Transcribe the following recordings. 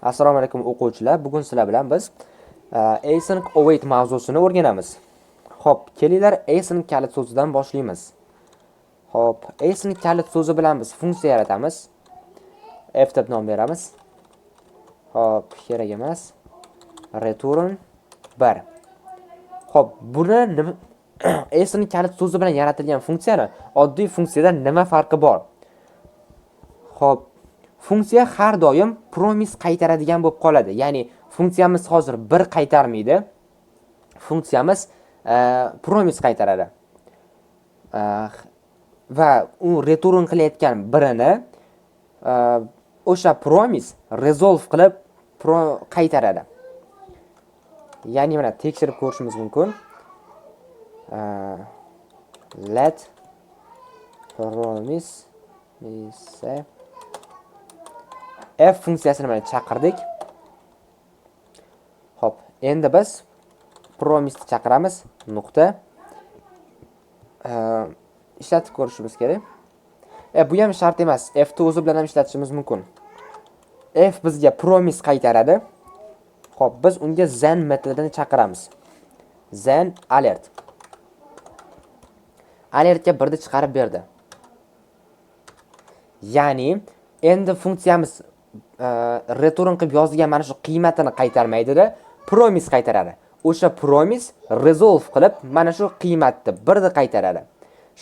Assalomu alaykum o'quvchilar. Bugun sizlar bilan biz async await mavzusini o'rganamiz. Xo'p, kelinglar async kalit so'zidan boshlaymiz. Xo'p, async kalit so'zi bilan biz funksiya yaratamiz. F deb nom beramiz. Xo'p, kerak emas. Return 1. Xo'p, buni nima async kalit so'zi bilan yaratilgan funksiyani oddiy funksiyadan nima farqi bor? Xo'p, funksiya har doim promise qaytaradigan bo'lib qoladi. Ya'ni funksiyamiz hozir 1 qaytarmaydi. Funksiyamiz promise qaytaradi. Va u return qilayotgan birini o'sha promise resolve qilib qaytaradi. Ya'ni mana tekshirib ko'rishimiz mumkin. Let promise esa f funksiyasini mana chaqirdik. Xo'p, endi biz promise chaqiramiz, nuqta. Ishlatib ko'rishimiz kerak. Bu ham shart emas. F ni o'zi bilan ham ishlatishimiz mumkin. F bizga promise qaytaradi. Xo'p, biz unga then metodini chaqiramiz. Then alert. Alertga birni chiqarib berdi. Ya'ni endi funksiyamiz return qilib yozilgan mana shu qiymatini qaytarmaydi-da, promise qaytaradi. O'sha promise resolve qilib mana shu qiymatni birni qaytaradi.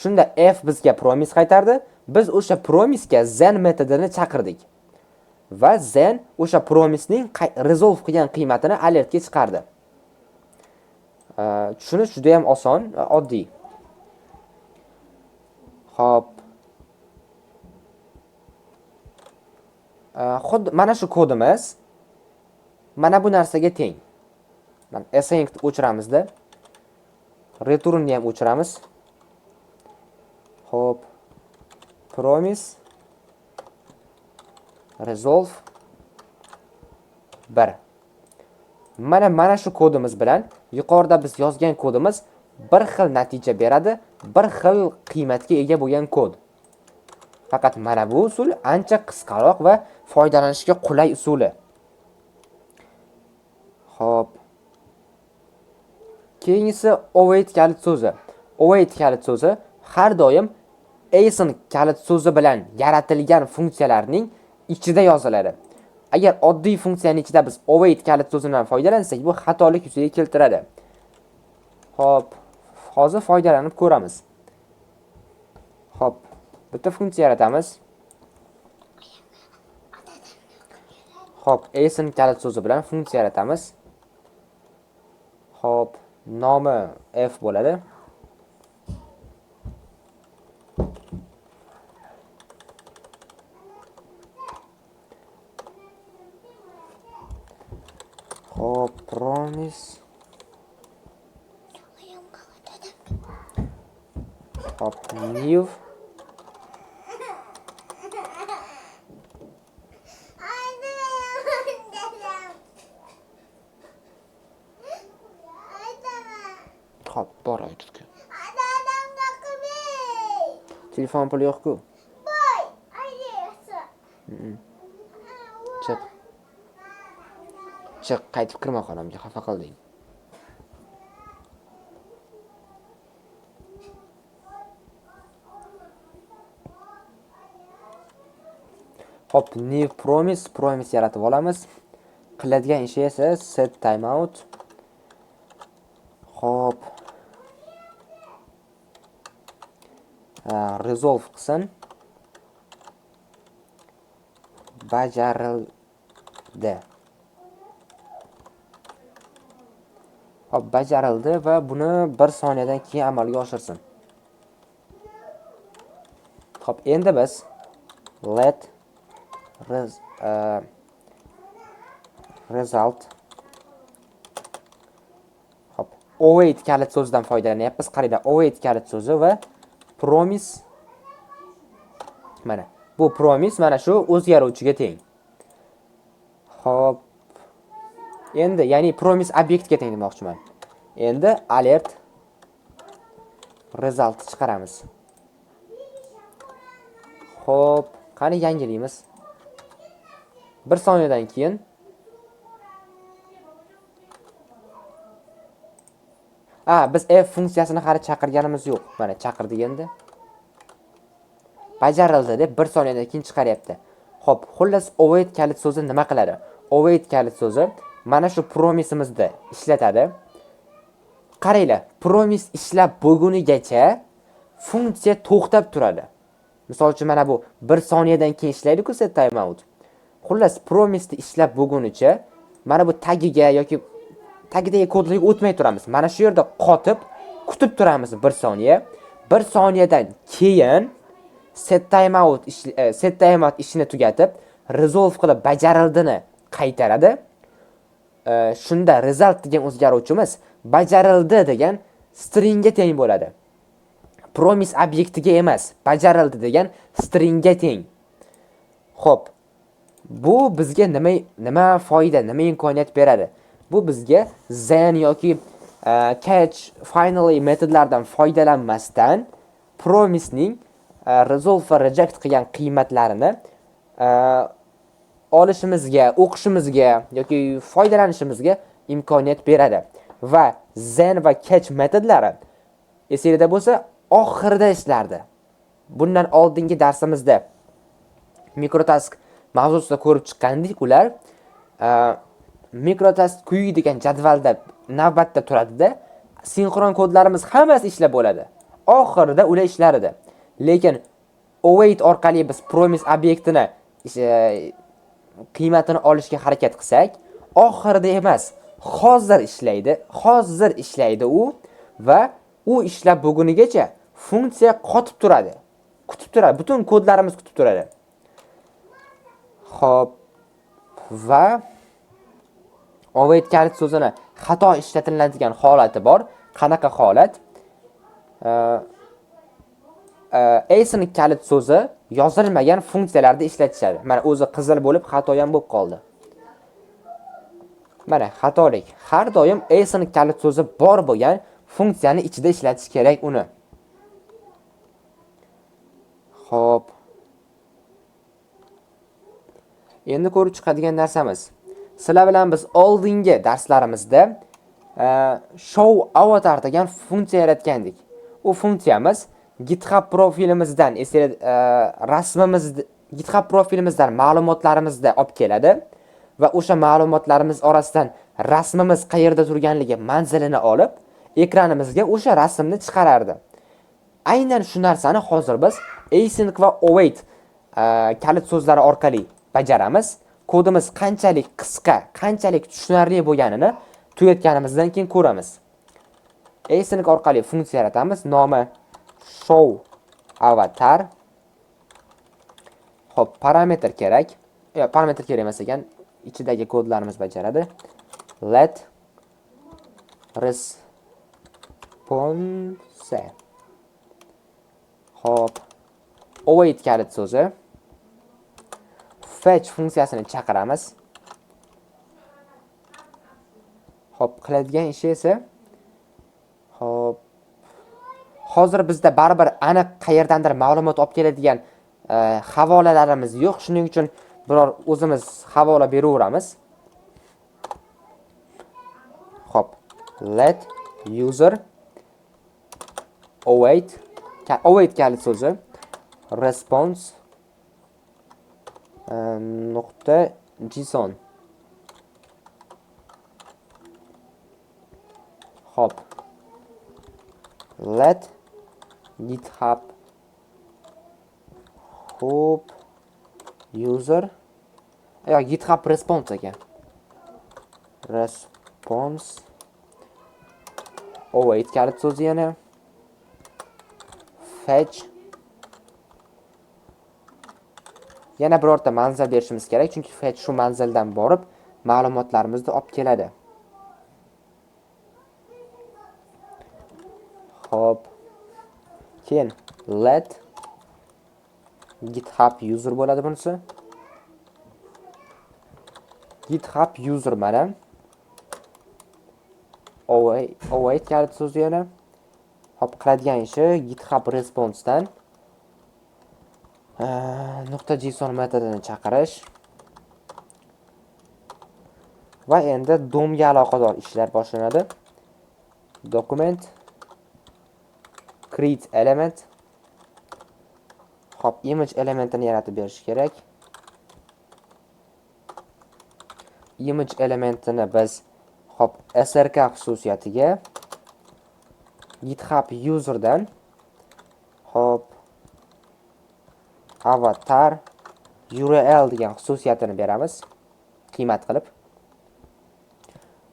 Shunda f bizga promise qaytardi. Biz o'sha promise'ga then metodini chaqirdik. Va then o'sha promise'ning resolve qilgan qiymatini alertga chiqardi. Tushunish juda ham oson va oddiy. Xo'p. Xuddi mana shu kodimiz mana bu narsaga teng. Mana async o'chiramizda. Returnni ham o'chiramiz. Xo'p. Promise resolve 1. Mana shu kodimiz bilan yuqorida biz yozgan kodimiz bir xil natija beradi, bir xil qiymatga ega bo'lgan kod. Faqat mana bu usul ancha qisqaroq va foydalanishga qulay usuli. Xo'p. Keyingisi await kalit so'zi. Await kalit so'zi har doim async kalit so'zi bilan yaratilgan funksiyalarning ichida yoziladi. Agar oddiy funksiyaning ichida biz await kalit so'zidan foydalansak, bu xatolik yuzaga keltiradi. Xo'p, hozir foydalanib ko'ramiz. Xo'p, bitta funksiya yaratamiz. Xo'p, async kalit so'zi bilan funksiya yaratamiz. Xo'p, nomi f bo'ladi. Xo'p, promise. Xo'p, new. Xo'p, bor aytibdi. Telefon puli yo'q-ku. Chiq. Chiq, qaytib kirma xonamga, xafa qilding. Xo'p, new promise, promise yaratib olamiz. Qiladigan ishi esa set timeout. Xo'p. Resolve qilsin. Bajarildi. Xo'p, bajarildi va buni 1 soniyadan keyin amalga oshirsin. Xo'p, endi biz let result. Xo'p, await kalit so'zidan foydalanyapmiz. Qaranglar, await kalit so'zi va promise. Mana bu promise mana shu o'zgaruvchiga teng. Xo'p. Endi, ya'ni promise obyektga teng demoqchiman. Endi alert result chiqaramiz. Xo'p, qani yangilaymiz. 1 soniyadan keyin Biz f funksiyasini hali chaqirganimiz yo'q. Mana chaqirdik endi. Bajarildi deb 1 soniyadan keyin chiqaryapti. Xo'p, xullas await kalit so'zi nima qiladi? Await kalit so'zi mana shu promise'imizni ishlatadi. Qaranglar, promise ishlab bo'lgunigacha funksiya to'xtab turadi. Misol uchun mana bu 1 soniyadan keyin ishlaydi-ku set timeout. Xullas promise'ni ishlab bo'lgunicha mana bu tagiga yoki tagidagi kodlarga o'tmay turamiz. Mana shu yerda qotib kutib turamiz 1 soniya. 1 soniyadan keyin set timeout ishini tugatib, resolve qilib bajarildini qaytaradi. Shunda result degan o'zgaruvchimiz bajarildi degan stringga teng bo'ladi. Promise obyektiga emas, bajarildi degan stringga teng. Xo'p, bu bizga nima foyda, nima imkoniyat beradi? Bu bizga then yoki catch, finally metodlardan foydalanmasdan promisening resolve va reject qilgan qiymatlarini olishimizga, o'qishimizga yoki foydalanishimizga imkoniyat beradi. Va then va catch metodlari esingizda bo'lsa oxirida ishlardi. Bundan oldingi darsimizda microtask mavzusida ko'rib chiqqandik, ular microtask queue degan jadvalda navbatda turadida, sinxron kodlarimiz hammasi ishlab bo'ladi. Oxirida ular ishlar edi. Lekin await orqali biz promise obyektini qiymatini olishga harakat qilsak, oxirida emas, hozir ishlaydi, hozir ishlaydi u va u ishlab bo'lgunigacha funksiya qotib turadi. Kutib turadi, butun kodlarimiz kutib turadi. Xo'p, va await kalit so'zini xato ishlatiladigan holati bor. Qanaqa holat? Async kalit so'zi yozilmagan funksiyalarda ishlatishadi. Mana o'zi qizil bo'lib xato ham bo'lib qoldi. Mana xatolik. Har doim async kalit so'zi bor bo'lgan funksiyani ichida ishlatish kerak uni. Xo'p. Endi ko'rib chiqadigan narsamiz. Sizlar bilan biz oldingi darslarimizda show avatar degan funksiya yaratgandik. U funksiyamiz GitHub profilimizdan, rasmimiz GitHub profilimizdan ma'lumotlarimizni olib keladi va o'sha ma'lumotlarimiz orasidan rasmimiz qayerda turganligi manzilini olib, ekranimizga o'sha rasmni chiqarardi. Aynan shu narsani hozir biz async va await kalit so'zlari orqali bajaramiz. Kodimiz qanchalik qisqa, qanchalik tushunarli bo'lganini tugatganimizdan keyin ko'ramiz. Async orqali funksiya yaratamiz. Nomi show avatar. Xo'p, parametr kerak. Yo'q, parametr kerak emas ekan. Ichidagi kodlarimiz bajaradi. Let response. Xo'p, await kalit so'zi. Fetch funksiyasini chaqiramiz. Xo'p, qiladigan ishi esa, xo'p, hozir bizda baribir aniq qayerdandir ma'lumot olib keladigan havolalarimiz yo'q. Shuning uchun biror o'zimiz havola beraveramiz. Xo'p, let user await, await kalit so'zi response nuqta json. Xo'p, let GitHub hub user, yo'q, GitHub response ekan. Response await kalit so'zi yana fetch. Yana birorta manzil berishimiz kerak, chunki fetch shu manzildan borib ma'lumotlarimizni olib keladi. Xo'p. Keyin let GitHub user bo'ladi bunisi. GitHub user mana. Await kalit so'zi yana. Hop, qiladigan ishi GitHub response'dan nuqta json metodini chaqirish. Va endi domga aloqador ishlar boshlanadi. Document create element. Xo'p, image elementini yaratib berish kerak. Image elementini biz xo'p srk xususiyatiga GitHub userdan xo'p avatar URL degan xususiyatini beramiz qiymat qilib.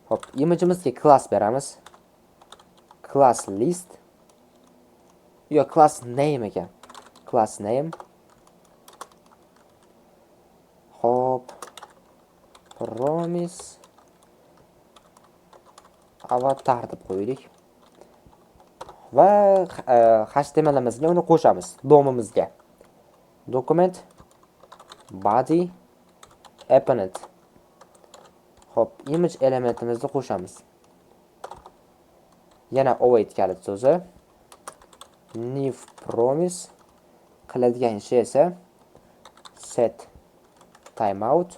Xo'p, image'imizga class beramiz. Class list. Yo'q, class name ekan. Class name. Xo'p, promise avatar deb qo'ydik. Va HTMLimizga uni qo'shamiz, domimizga. Document body append. Xo'p, image elementimizni qo'shamiz. Yana await kalit so'zi. New promise qiladigan ishi esa set timeout.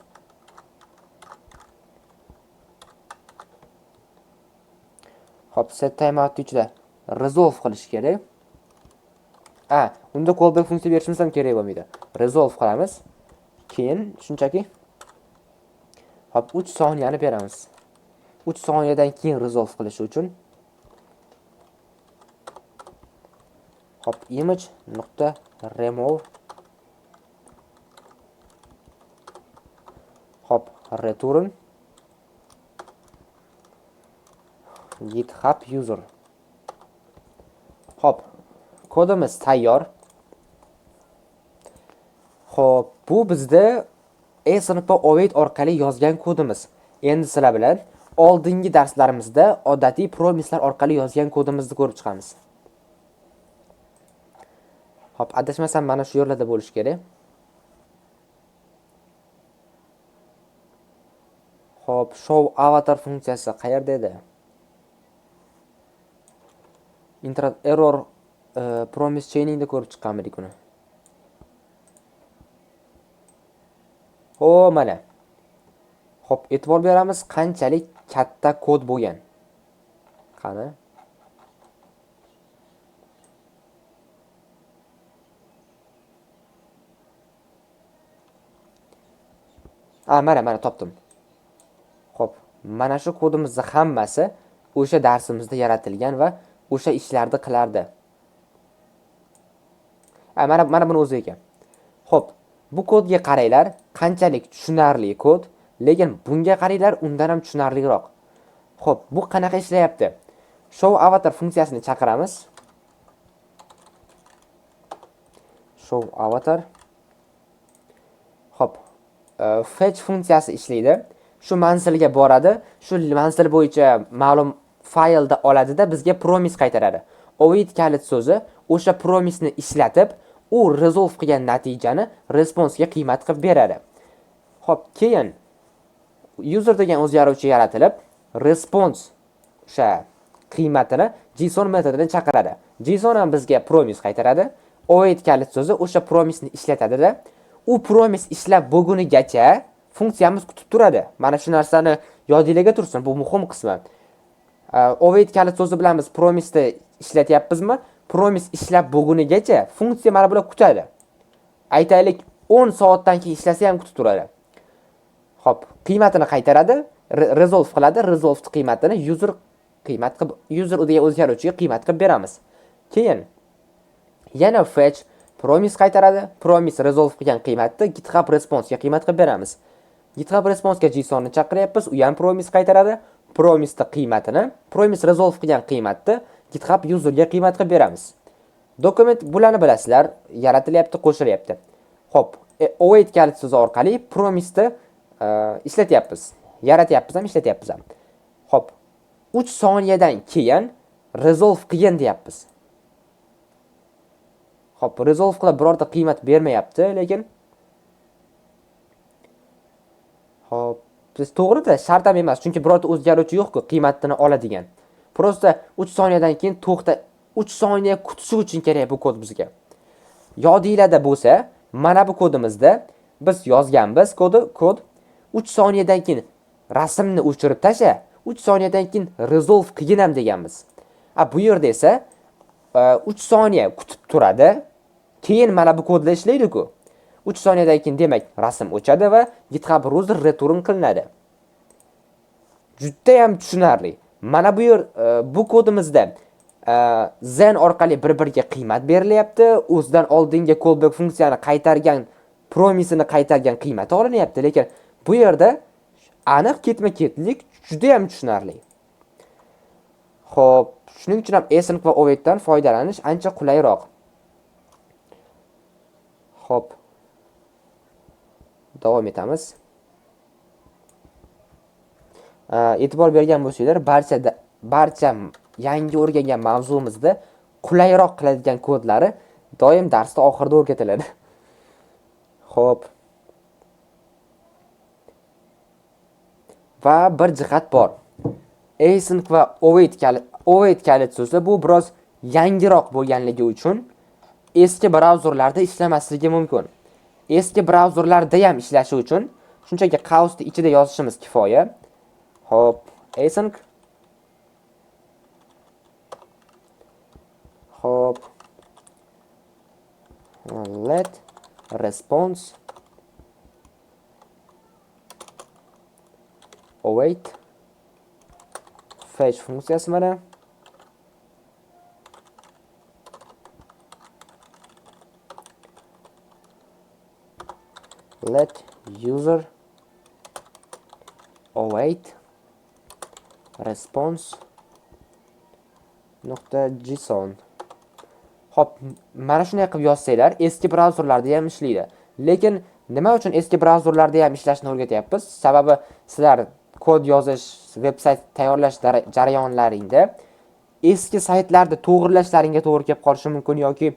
Xo'p, set timeout ichida resolve qilish kerak. Unda callback funksiya berishimiz ham kerak bo'lmaydi. Resolve qilamiz. Keyin shunchaki xo'p 3 soniyani beramiz. 3 soniyadan keyin resolve qilish uchun xo'p image nuqta remove xo'p return GitHub user. Xo'p, kodimiz tayyor. Xo'p, bu bizda async await orqali yozgan kodimiz. Endi sizlar bilan oldingi darslarimizda odatiy promislar orqali yozgan kodimizni ko'rib chiqamiz. Xo'p, adashmasam mana shu yerlarda bo'lishi kerak. Xo'p, show avatar funksiyasi qayerda edi? Intra error promise chainingda ko'rib chiqqanmidik uni. Ho, mana. Xo'p, e'tibor beramiz qanchalik katta kod bo'lgan. Qani? Mana, mana topdim. Xo'p, mana shu kodimizning hammasi o'sha darsimizda yaratilgan va o'sha ishlarni qilardi. Mana, mana buni o'zi ekan. Xo'p, bu kodga qaranglar, qanchalik tushunarli kod, lekin bunga qaranglar, undan ham tushunarliroq. Xo'p, bu qanaqa ishlayapti? Show avatar funksiyasini chaqiramiz. Show avatar. Xo'p, fetch funksiyasi ishlaydi. Shu manzilga boradi, shu manzil bo'yicha ma'lum faylda oladida bizga promise qaytaradi. Await kalit so'zi o'sha promiseni ishlatib, u resolve qilgan natijani response'ga qiymat qilib beradi. Xo'p, keyin user degan o'zgaruvchi yaratilib, response o'sha qiymatini JSON metodini chaqiradi. JSON ham bizga promise qaytaradi. Await kalit so'zi o'sha promiseni ishlatadida, u promise ishlab bo'lgunigacha funksiyamiz kutib turadi. Mana shu narsani yodingizga tursin, bu muhim qismi. Await kalit so'zi bilan biz promiseni ishlatyapmizmi? Promise ishlab bo'lgunigacha funksiya mana bular kutadi. Aytaylik, 10 soatdan keyin ishlasa ham kutib turadi. Xo'p, qiymatini qaytaradi, resolve qiladi, resolve qiymatini user qiymat qilib, user degan o'zgaruvchiga qiymat qilib beramiz. Keyin yana fetch promise qaytaradi, promise resolve qilgan qiymatni GitHub response'ga qiymat qilib beramiz. GitHub response'ga JSONni chaqiryapmiz, u ham promise qaytaradi. Promise'ni qiymatini, promise resolve qilgan qiymatni GitHub userga qiymat qilib beramiz. Dokument bularni bilasizlar, yaratilyapti, qo'shilyapti. Xo'p, await kalit so'zi orqali promiseni ishlatyapmiz. Yaratyapmiz ham, ishlatyapmiz ham. Xo'p, 3 soniyadan keyin resolve qilgin deyapmiz. Xo'p, resolve qilib birorta qiymat bermayapti, lekin xo'p, biz to'g'rida shart ham emas, chunki birorta o'zgaruvchi yo'q-ku qiymatini oladigan. Prosta 3 soniyadan keyin to'xta, 3 soniya kutishi uchun kerak bu kod bizga. Yodinglarda bo'lsa, mana bu kodimizda biz yozganmiz kod 3 soniyadan keyin rasmni o'chirib tasha, 3 soniyadan keyin resolve qilgin ham deganmiz. A bu yerda esa 3 soniya kutib turadi. Keyin mana bu kodlar ishlaydi-ku. 3 soniyadan keyin, demak, rasm o'chadi va GitHub browser return qilinadi. Juda ham tushunarli. Mana bu yer bu kodimizda then orqali bir-biriga qiymat berilyapti. O'zidan oldingi callback funksiyani qaytargan promisini qaytargan qiymati olinyapti, lekin bu yerda aniq ketma-ketlik juda ham tushunarli. Xo'p, shuning uchun ham async va awaitdan foydalanish ancha qulayroq. Xo'p. Davom etamiz. E'tibor bergan bo'lsanglar, barcha yangi o'rgangan mavzumizda qulayroq qiladigan kodlari doim darsda oxirida o'rgatiladi. Xo'p. Va bir jihat bor. Async va await kalit so'zi bu biroz yangiroq bo'lganligi uchun eski brauzerlarda ishlamasligi mumkin. Eski brauzerlarda ham ishlashi uchun shunchaki qavsni ichida yozishimiz kifoya. Xo'p, async. Xo'p. Let response await fetch funksiyasi mana. Let user await response nuqta json. Xo'p, mana shunday qilib yozsanglar, eski brauzerlarda ham ishlaydi. Lekin nima uchun eski brauzerlarda ham ishlashni o'rgatyapmiz? Sababi sizlar kod yozish, veb-sayt tayyorlash jarayonlaringda eski saytlarni to'g'rilashlaringga to'g'ri kelib qolishi mumkin yoki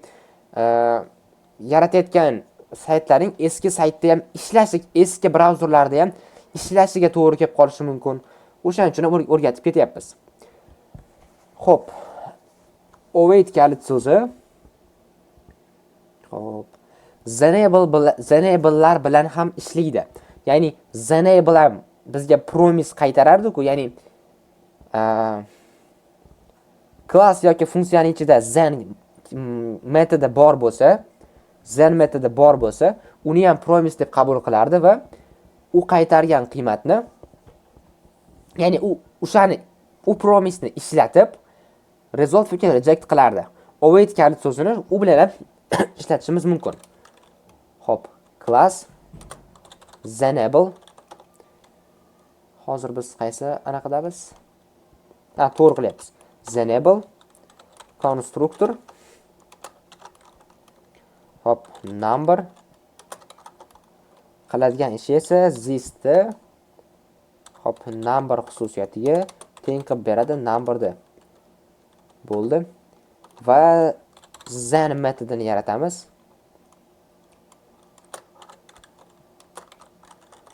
yaratayotgan saytlaring eski saytda ham ishlashi, eski brauzerlarda ham ishlashiga to'g'ri kelib qolishi mumkin. O'shaning uchun o'rgatib ketyapmiz. Xo'p, await kalit so'zi. Xo'p, thenable'lar bilan ham ishlaydi. Ya'ni thenable ham bizga promise qaytarardi-ku, ya'ni klass yoki funksiyaning ichida then metodi bor bo'lsa, then metodi bor bo'lsa, uni ham promise deb qabul qilardi va u qaytargan qiymatni, ya'ni u o'shani u promiseni ishlatib result yoki reject qilardi. Await kalit so'zini u bilan ham ishlatishimiz mumkin. Xo'p, class thenable. Hozir biz qaysi anaqadamiz? Ha, to'g'ri qilyapmiz. Thenable constructor. Xo'p, number qiladigan ishi esa this'ni, xo'p, number xususiyatiga teng qilib beradi numberni. Bo'ldi. Va then metodini yaratamiz.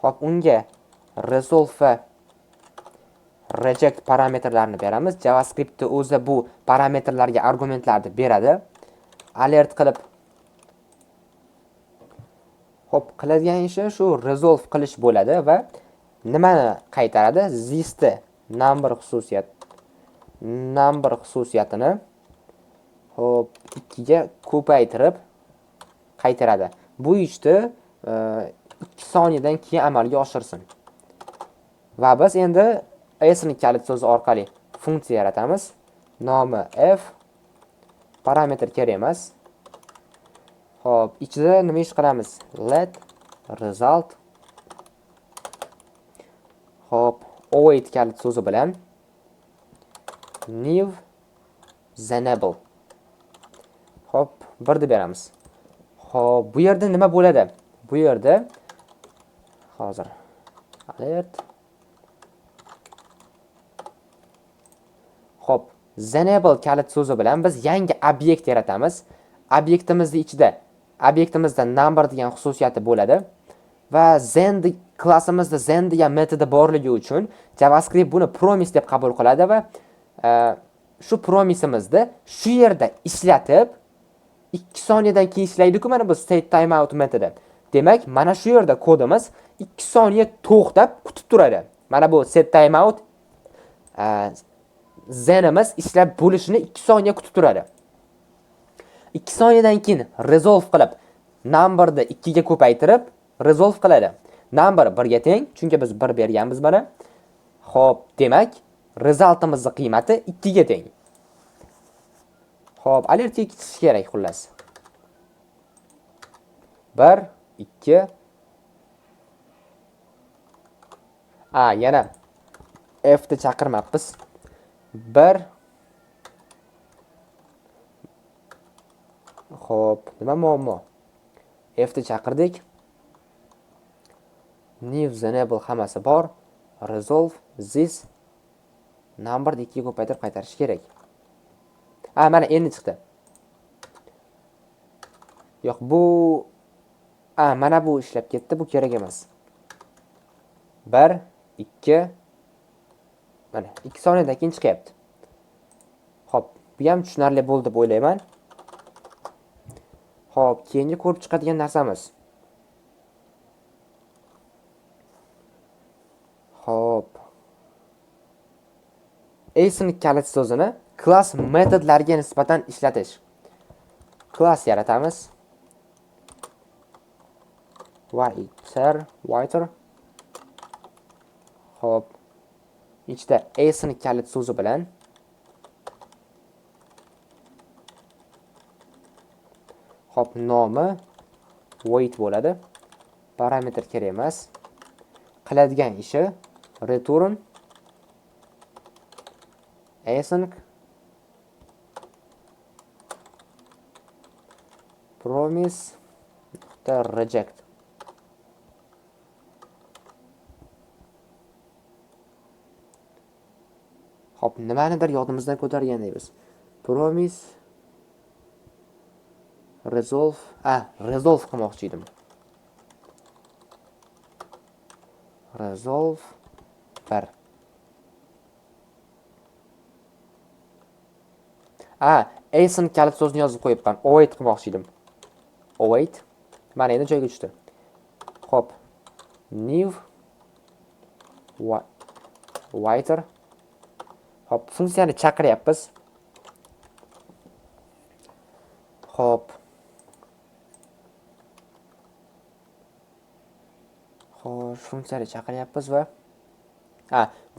Xo'p, unga resolve va reject parametrlarini beramiz. JavaScriptni o'zi bu parametrlarga argumentlarni beradi. Alert qilib. Xo'p, qiladigan ishi shu resolve qilish bo'ladi va nimani qaytaradi? This'ni number xususiyatini, xo'p, 2 ga ko'paytirib qaytaradi. Bu ishni 2 soniyadan keyin amalga oshirsin. Va biz endi async kalit so'zi orqali funksiya yaratamiz. Nomi f, parametr kerak emas. Xo'p, ichida nima ish qilamiz? Let result, xo'p, await kalit so'zi bilan new thenable. Xo'p, 1 deb beramiz. Xo'p, bu yerda nima bo'ladi? Bu yerda hozir alert. Xo'p, thenable kalit so'zi bilan biz yangi obyekt yaratamiz. Obyektimizning ichida obyektimizda number degan xususiyati bo'ladi va then klassimizda then degan metodi borligi uchun JavaScript buni promise deb qabul qiladi va shu promiseimizni shu yerda ishlatib 2 soniyadan keyin ishlaydi-ku mana bu set timeout metodi. Demak, mana shu yerda kodimiz 2 soniya to'xtab kutib turadi. Mana bu set timeout Thenimiz ishlab bo'lishini 2 soniya kutib turadi. 2 soniyadan keyin resolve qilib, numberni 2 ga ko'paytirib resolve qiladi. Number 1 ga teng, chunki biz 1 berganmiz mana. Xo'p, demak, resultimizning qiymati 2 ga teng. Xo'p, alertga ketish kerak xullas. 1 2. A, yana F ni chaqirmabmiz. 1. Xo'p, nima muammo? F ni chaqirdik. New enable hammasi bor. Resolve this number 2 ga ko'paytirib qaytarish kerak. A, mana endi chiqdi. Yo'q, bu a, mana bu ishlab ketdi, bu kerak emas. 1 2, mana 2 soniyadan keyin chiqyapti. Xo'p, bu ham tushunarli bo'ldi deb o'ylayman. Xo'p, keyingi ko'rib chiqadigan narsamiz. Xo'p. Async kalit so'zini klass metodlariga nisbatan ishlatish. Klass yaratamiz. Waiter. Xo'p. Ichida async kalit so'zi bilan xo'p, nomi wait bo'ladi. Parametr kerak emas. Qiladigan ishi return async promise nuqta reject. Xo'p, nimanidir yodimizdan ko'targandaymiz. Promise resolve, resolve qilmoqchi edim. Resolve 1. Async kalit so'zini yozib qo'yibman. Await qilmoqchi edim. Await. Mana endi joyiga tushdi. Xo'p. New waiter. Xo'p, funksiyani chaqiryapmiz. Xo'p. Xo'sh, funksiyani chaqiryapmiz va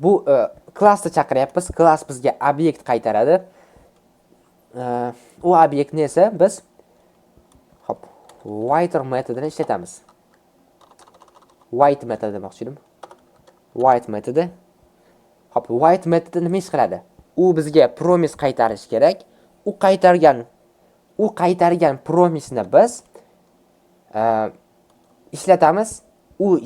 bu klassni chaqiryapmiz. Klass bizga obyekt qaytaradi. U obyektni esa biz xo'p, waiter metodini ishlatamiz. Wait metodi demoqchi edim. Wait metodi. Xo'p, wait metodi nima ish qiladi? U bizga promise qaytarish kerak. U qaytargan promiseni biz ishlatamiz. U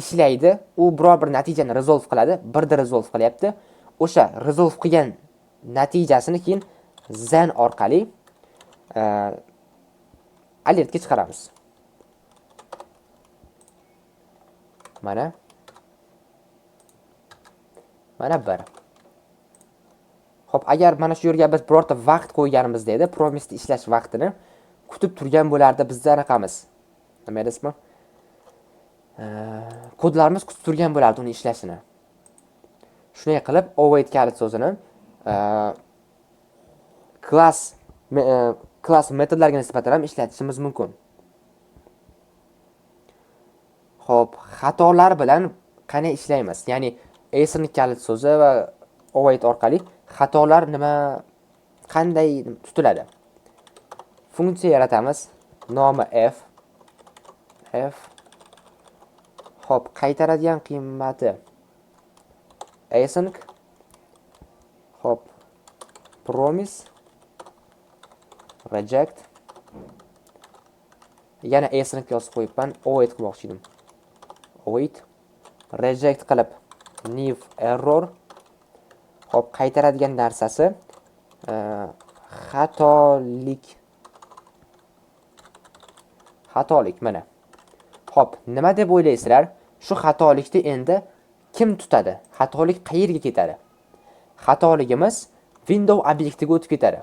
ishlaydi. U biror bir natijani resolve qiladi. Birda resolve qilyapti. O'sha resolve qilgan natijasini keyin then orqali alertga chiqaramiz. Mana. Mana 1. Xo'p, agar mana shu yerga biz birorta vaqt qo'yganimizda edi, promisni ishlash vaqtini kutib turgan bo'lardi bizda anaqamiz. Nima edi ismi? Kodlarimiz kutib turgan bo'lardi uni ishlashini. Shunday qilib await kalit so'zini klass metodlariga nisbatan ham ishlatishimiz mumkin. Xo'p, xatolar bilan qanday ishlaymiz? Ya'ni async kalit so'zi va await orqali xatolar nima, qanday tutiladi? Funksiya yaratamiz. Nomi f. F. Xo'p, qaytaradigan qiymati async. Xo'p, promise reject. Yana async yozib qo'yibman. Await qilmoqchi edim. Await reject qilib new error. Xo'p, qaytaradigan narsasi xatolik. Xatolik mana. Xo'p, nima deb o'ylaysizlar? Shu xatolikni endi kim tutadi? Xatolik qayerga ketadi? Xatoligimiz window obyektiga o'tib ketadi.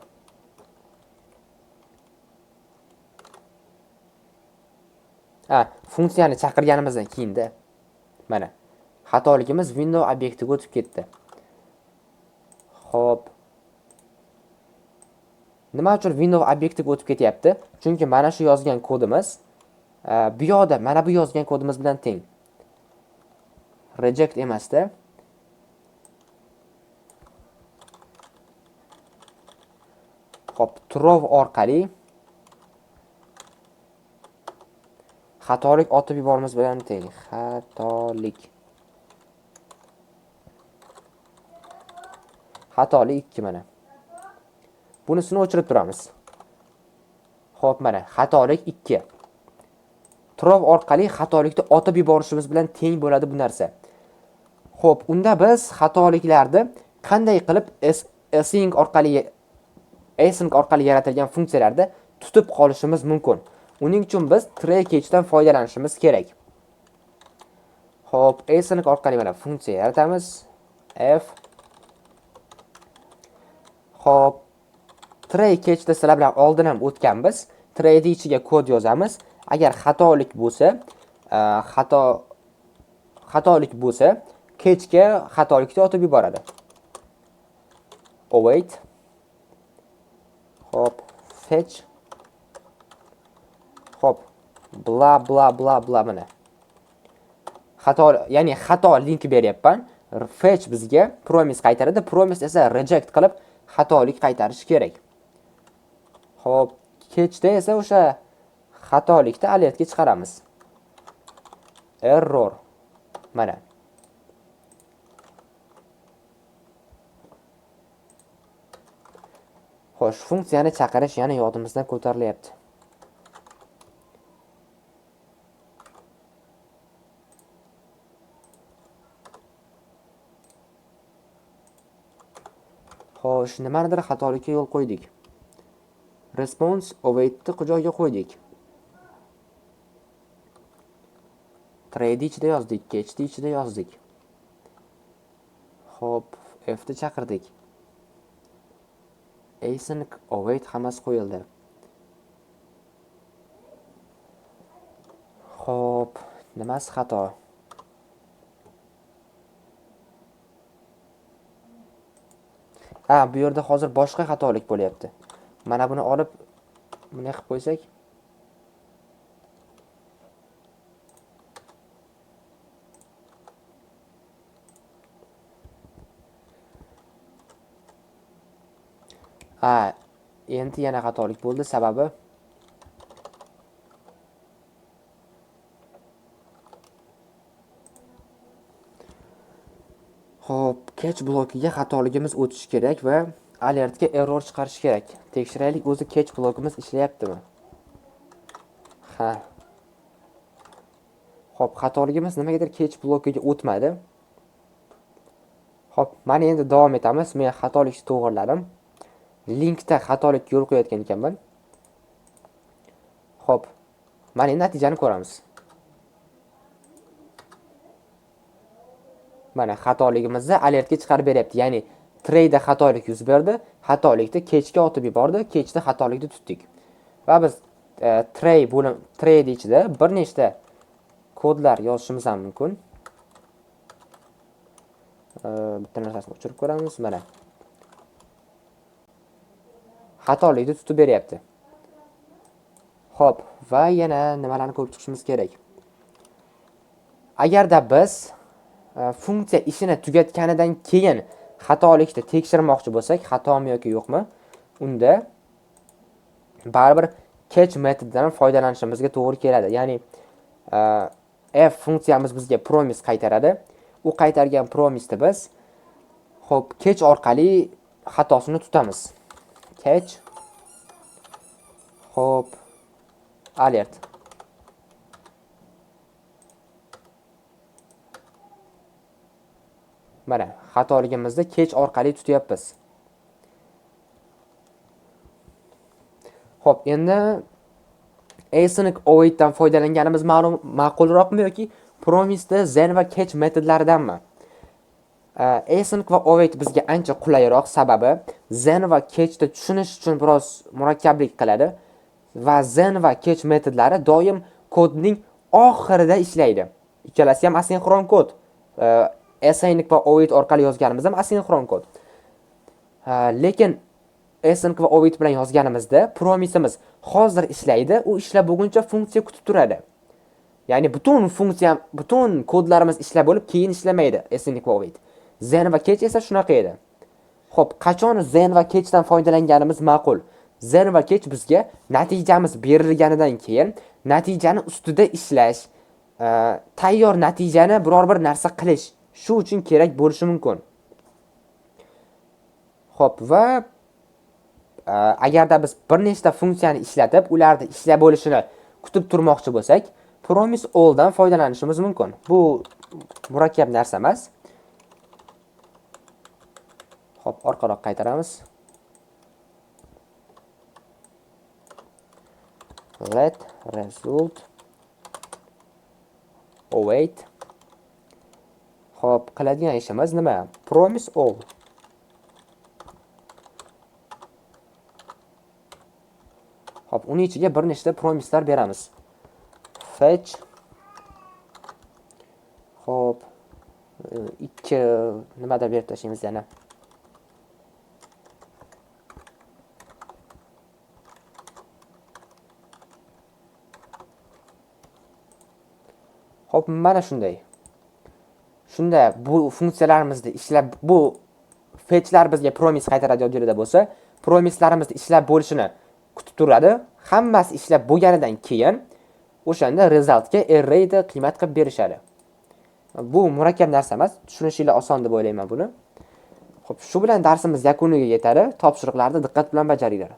Funksiyani chaqirganimizdan keyinda mana xatoligimiz window obyektiga o'tib ketdi. Xo'p. Nima uchun window obyektiga o'tib ketyapti? Chunki mana shu yozgan kodimiz bu yoqda mana bu yozgan kodimiz bilan teng. Reject emasda. Xo'p, throw orqali xatolik otib yuboramiz bilan teng. Xatolik. Xatolik 2 mana. Bunisini o'chirib turamiz. Xo'p, mana xatolik 2. Throw orqali xatolikni otib yuborishimiz bilan teng bo'ladi bu narsa. Xo'p, unda biz xatoliklarni qanday qilib async orqali yaratilgan funksiyalarda tutib qolishimiz mumkin? Uning uchun biz try catchdan foydalanishimiz kerak. Xo'p, async orqali mana funksiya yaratamiz. F. Xo'p, try catchda sizlar bilan oldin ham o'tganmiz. Try'ning ichiga kod yozamiz. Agar xatolik bo'lsa, xatolik bo'lsa, catchga xatolikni otib yuboradi. Await. Xo'p, fetch. Xo'p, bla bla bla bla mana. Xato, ya'ni xato link beryapman. Fetch bizga promise qaytaradi. Promise esa reject qilib xatolik qaytarishi kerak. Xo'p, catchda esa o'sha xatolikni alertga chiqaramiz. Error. Mana. Xo'sh, funksiyani chaqirish yana yodimizdan ko'tarilyapti. Xo'sh, nimanidir xatolikka yo'l qo'ydik. Response awaitni joyiga qo'ydik. Trade ichida yozdik, catchni ichida yozdik. Xo'p, F ni chaqirdik. Async await hammasi qo'yildi. Xo'p, nimasi xato? Ha, bu yerda hozir boshqa xatolik bo'lyapti. Mana buni olib bunday qilib qo'ysak. Ha, endi yana xatolik bo'ldi, sababi Xo'p, catch blokiga xatoligimiz o'tishi kerak va alertga error chiqarish kerak. Tekshiraylik, o'zi catch blokimiz ishlayaptimi? Ha. Xo'p, xatoligimiz nimagadir catch blokiga o'tmadi. Xo'p, mana endi davom etamiz. Men xatolikni to'g'riladim. Linkda xatolik yo'l qo'yayotgan ekanman. Xo'p, mana endi natijani ko'ramiz. Mana xatoligimizni alertga chiqarib beryapti. Ya'ni trayda xatolik yuz berdi, xatolikni catchga otib yubordi, catchda xatolikni tutdik. Va biz tray bo'lim trade ichida bir nechta kodlar yozishimiz ham mumkin. Bitta narsasini o'chirib ko'ramiz, mana. Xatolikni tutib beryapti. Xo'p, va yana nimalarni ko'rib chiqishimiz kerak? Agarda biz funksiya ishini tugatganidan keyin xatolikni tekshirmoqchi bo'lsak, xatomi yoki yo'qmi, unda baribir catch metodidan foydalanishimizga to'g'ri keladi. Ya'ni f funksiyamiz bizga promise qaytaradi. U qaytargan promiseni biz xo'p, catch orqali xatosini tutamiz. Catch, xo'p, alert. Mana xatoligimizni catch orqali tutyapmiz. Xo'p, endi async awaitdan foydalanganimiz ma'qulroqmi yoki promiseda then va catch metodlaridanmi? Async va await bizga ancha qulayroq, sababi then va catchda tushunish uchun biroz murakkablik qiladi va then va catch metodlari doim kodning oxirida ishlaydi. Ikkalasi ham asinxron kod. Async va await orqali yozganimiz ham asinxron kod. Lekin Async va await bilan yozganimizda promiseimiz hozir ishlaydi, u ishlab bo'lguncha funksiya kutib turadi. Ya'ni butun funksiya, butun kodlarimiz ishlab bo'lib, keyin ishlamaydi async va await. Then va catch esa shunaqa edi. Xo'p, qachon then va catchdan foydalanganimiz ma'qul? Then va catch bizga natijamiz berilganidan keyin natijani ustida ishlash, tayyor natijani biror bir narsa qilish shu uchun kerak bo'lishi mumkin. Xo'p, va agarda biz bir nechta funksiyani ishlatib, ularni ishlab bo'lishini kutib turmoqchi bo'lsak, promise all dan foydalanishimiz mumkin. Bu murakkab narsa emas. Xo'p, orqaroq qaytaramiz. Let result await. Xo'p, qiladigan ishimiz nima? Promise all. Xo'p, uning ichiga bir nechta promiselar beramiz. Fetch. Xo'p, ikki nimadir berib tashlaymiz yana. Xo'p, mana shunday. Shunda bu funksiyalarimizni ishlab, bu fetchlar bizga promise qaytaradi yo'lida bo'lsa, promiselarimizni ishlab bo'lishini kutib turadi. Hammasi ishlab bo'lganidan keyin o'shanda resultga arrayda qiymat qilib berishadi. Bu murakkab narsa emas, tushunishinglar oson deb o'ylayman buni. Xo'p, shu bilan darsimiz yakuniga yetadi. Topshiriqlarni diqqat bilan bajaringlar.